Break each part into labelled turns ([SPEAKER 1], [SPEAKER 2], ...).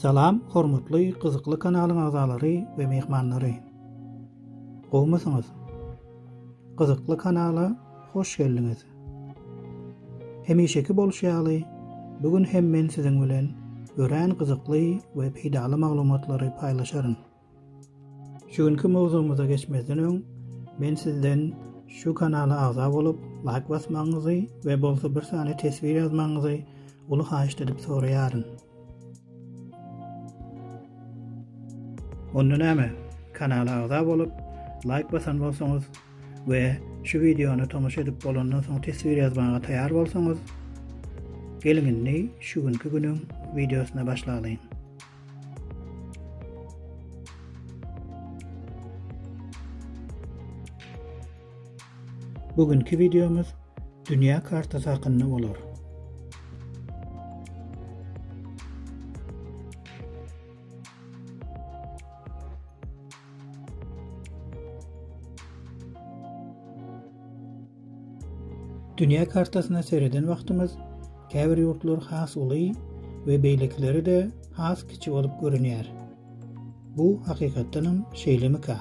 [SPEAKER 1] Salam hormatly gyzykly kanalyň agzalary we myhmanlary. Gowmysyňyz? Gyzykly kanala hoş geldiňiz. Hemişeki bolşy ýaly, bu gün hem men siziň bilen örän gyzykly we peýdaly maglumatlary paýlaşaryn. Şu günki mowzugymyza geçmezden öň, men sizden şu kanala agza bolup, laýk basmagyňyzy we bolsa bir sany teswir ýazmagyňyzy uly haýyşt edip soraýaryn. Onda näme, kanala agza bolup, laýk basan bolsaňyz we şu wideony tomaşa edip bolandan soň teswir ýazmaga taýar bolsaňyz, geliň indi şu günki günüň wideosyna başlalyň. Bu günki wideomyz dünýä kartasy hakynda bolar. Dünýä kartasyna sereden wagtymyz käbir ýurtlar has uly we beýlekileri-de has kiçi bolup görünýär. Bu hakykatdanam şeýlemika?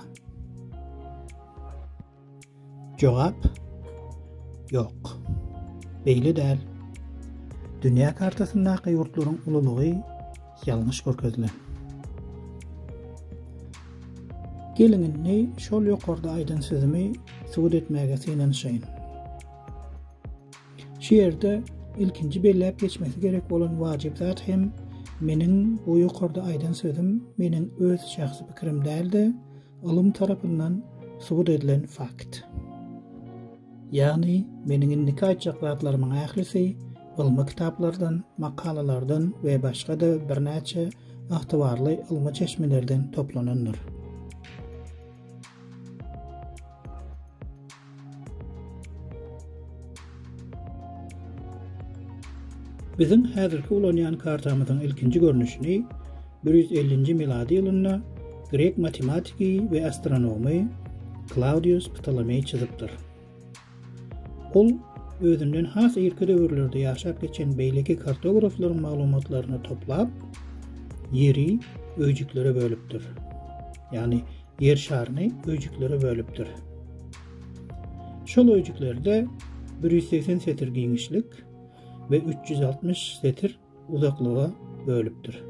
[SPEAKER 1] Jogap, Ýok. Beýle däl. Dünýä kartasyndaky ýurtlaryň ululygy ýalňyş görkezilen. Geliň indi şol ýokarda aýdan sözümi subut etmäge synanyşaýyn. Şu ýerde ilkinji belläp geçmesi gerek bolan wajyp zat hem meniň bu ýokarda aýdan sözüm meniň öz şahsy pikirim däl-de, ylym tarapyndan subut edilen fakt. Ýagny meniň indiki aýtjak zatlarymyň ählisi ylmy kitaplardan, makalalardan we başga-da birnäçe ygtybarly ylmy çeşmelerden toplanandyr. Biziň häzirki ulanýan kartamyzyň ilkinji görnüşini 150-nji milady ýylynda grek matematiki we astronomy Klawdius Ptolomeý çyzypdyr. Ol özünden has irki döwürlerde ýaşap geçen beýleki kartograflaryň maglumatlaryny toplap, Ýeri öýjüklere bölüpdir. Ýagny Ýer şaryny öýjüklere bölüpdir. Şol öýjüklerde 180 setir giňişlik we 360 setir uzaklyga bölüpdir.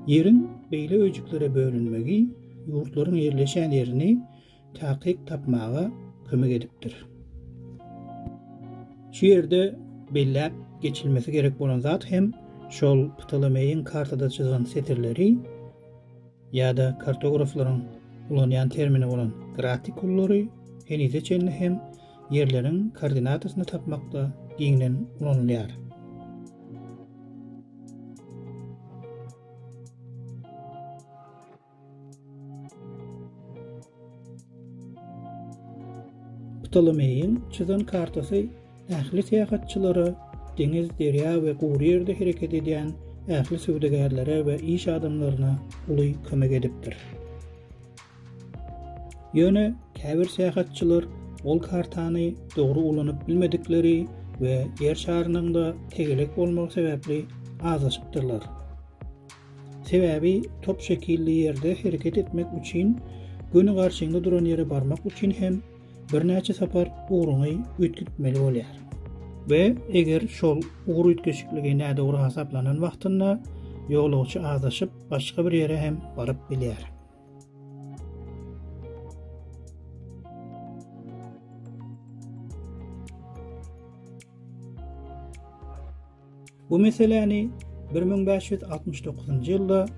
[SPEAKER 1] Ýeriň beýle öýjüklere bölünmegi ýurtlaryň ýerleşen ýerini takyk tapmaga kömek edipdir. Şu ýerde belläp geçilmesi gerek bolan zat hem şol Ptolomeýiň kartada çyzan setirleri ýa-da kartograflaryň ulanýan termini bolan gratikullary henize çenli hem ýerleriň koordinatasyny tapmakda giňden ulanylýar. Ptolomeýiň çyzan kartasy ähli syýahatçylara, deňiz, derýa we gury ýerde hereket edýän ähli söwdagärlere we iş adamlaryna uly kömek edipdir. Ýöne käbir syýahatçylar ol kartany dogry ulanyp bilmedikleri we Ýer şarynyň-da tegelek bolmagy sebäpli azaşypdyrlar. Sebäbi top şekilli ýerde hereket etmek üçin göni garşyňda duran ýere barmak üçin hem birnäçe sapar ugruňy üýtgetmeli bolýar. We eger şol ugur üýtgeşikligi nädogry hasaplanan wagtynda ýolagçy azaşyp başga bir ýere hem baryp bilýär. Bu meseläni 1569-njy ýylda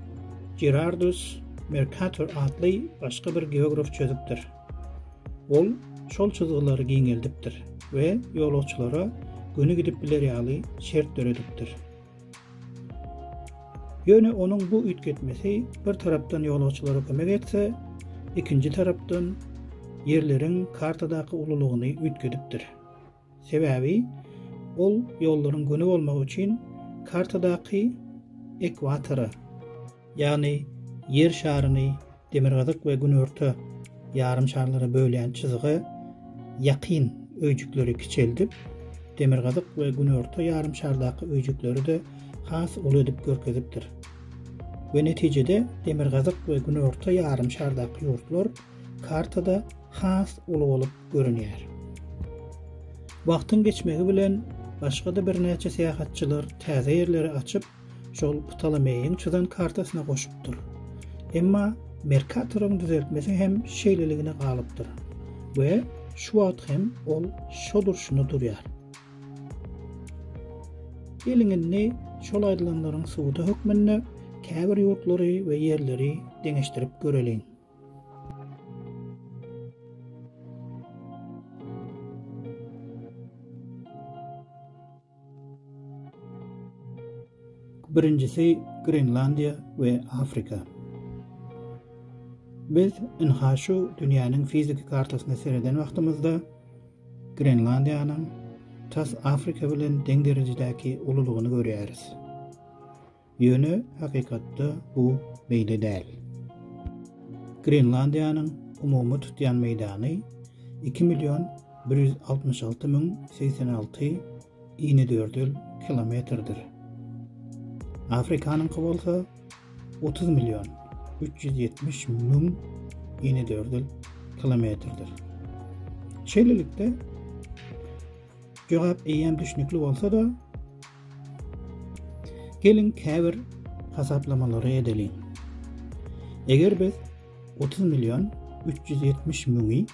[SPEAKER 1] Gerardus Mercator atly başga bir geograf çözüpdir. Ol şol çyzgylary giňeldipdir we ýolagçylara göni gidip biler ýaly şert döredipdir. Ýöne onuň bu üýtgetmesi bir tarapdan ýolagçylara kömek etse, ikinji tarapdan ýerleriň kartadaky ululygyny üýtgedipdir. Sebäbi ol ýollaryň göni bolmagy üçin kartadaky ekwatora, ýagny Ýer şaryny demirgazyk we günorta ýarym şarlara bölýän çyzyga ýakyn öýjükleri kiçeldip, demirgazyk we günorta ýarym şardaky öýjükleri-de has uly edip görkezipdir. We netijede demirgazyk we günorta ýarym şardaky ýurtlar kartada has uly bolup görünýär. Wagtyň geçmegi bilen başga-da birnäçe syýahatçylar täze ýerleri açyp, şol Ptolomeýiň çyzan kartasyna goşupdyr. Emma Merkatoryň düzeltmesi hem şeýleligine galypdyr we şu wagt hem ol şo durşuna durýar. Geliň indi şol aýdylanlaryň subuty hökmünde käbir ýurtlary we ýerleri deňeşdirip göreliň. Birinjisi Grenlandiýa we Afrika. Biz ynha şu dünýäniň fiziki kartasyna sereden wagtymyzda Grenlandiýanyň tas Afrika bilen deň derejedäki ululygyny görýäris. Ýöne hakykatda bu beýle däl. Grenlandiýanyň umumy tutýan meýdany 2 million 166 müň 86 inedördül kilometrdir. Afrikanyňky bolsa 30 million 370 müň inedördül kilometrdir. Şeýlelikde, jogap eýýäm düşnükli bolsa-da, Geliň käbir hasaplamalary edeliň. Eger biz 30 million 370 müňi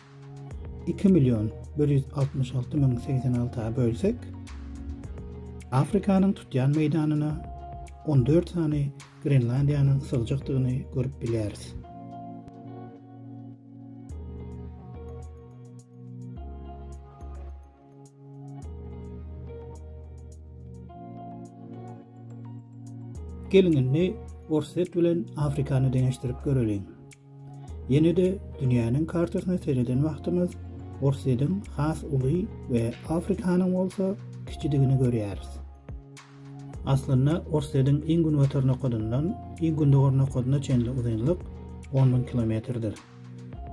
[SPEAKER 1] 2 million 166 müň 86-a bölsek, Afrikanyň tutýan meýdanyna 14 sany Grenlandiýanyň sygjakdygyny görüp bilýäris. Geliň indi Orsýet bilen Afrikany deňeşdirip göreliň. Ýene-de dünýäniň kartasyna sereden wagtymyz Orsýetiň has uly we Afrikanyň bolsa kiçidigini görýäris. Aslynda Orsýetiň iň günbatar nokadyndan iň gündogar nokadyna çenli uzynlyk 10 müň kilometrdir.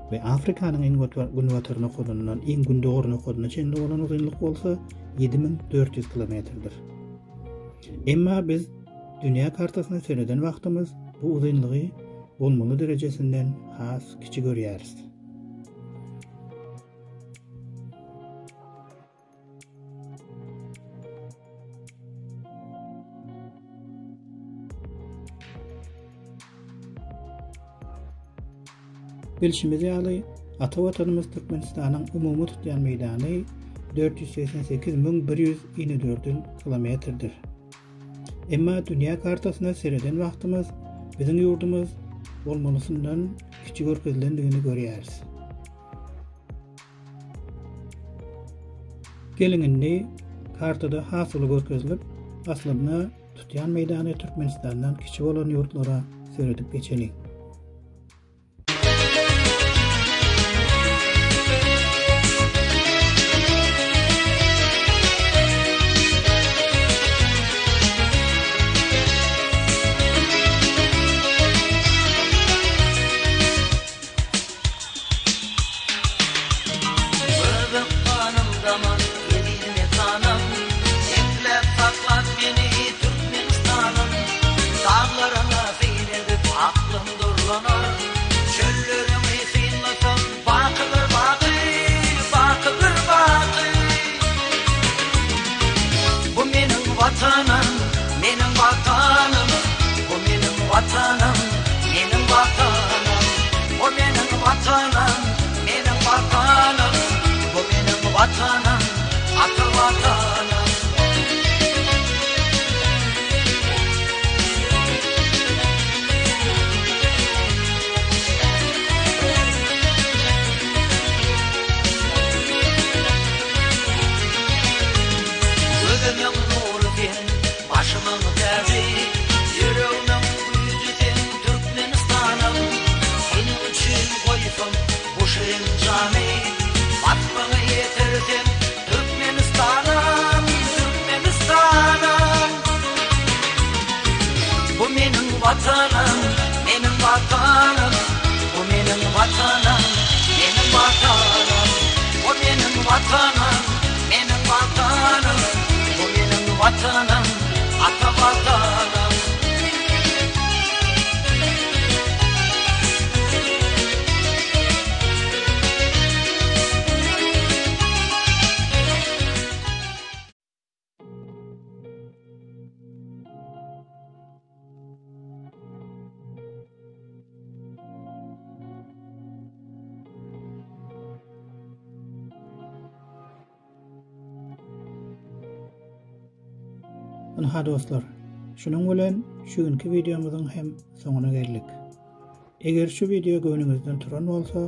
[SPEAKER 1] We Afrikanyň iň günbatar nokadyndan iň gündogar nokadyna çenli bolan uzynlyk bolsa 7400 kilometrdir. Emma biz dünýä kartasyna sereden wagtymyz bu uzynlygy bolmaly derejesinden has kiçi görýäris. Bilşimiz ýaly, ata Watanymyz Türkmenistanyň umumy tutýan meýdany 488 100 inedördül kilometrdir. Emma dünýä kartasyna sereden wagtymyz biziň ýurdumyz bolmalysyndan kiçi görkezilendigini görýäris. Geliň indi kartada has uly görkezilip, aslynda tutýan meýdany Türkmenistandan kiçi bolan ýurtlara seredip geçeliň.
[SPEAKER 2] Göbek ganym daman, eziz mekanym, Ekläp-saklap meni Türkmenistanym. Daglaryňa syn edip aklym doýmaz.
[SPEAKER 1] Ynha dostlar, şunuň bilen şu günki wideomyzyň hem soňuna geldik. Eger şu wideo göwnüňizden turan bolsa,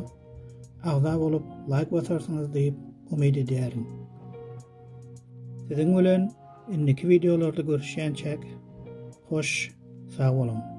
[SPEAKER 1] agza bolup laýk basarsyňyz diýip umyt edýärin. Siziň bilen indiki wideolarda görüşýänçäk, hoş sag boluň!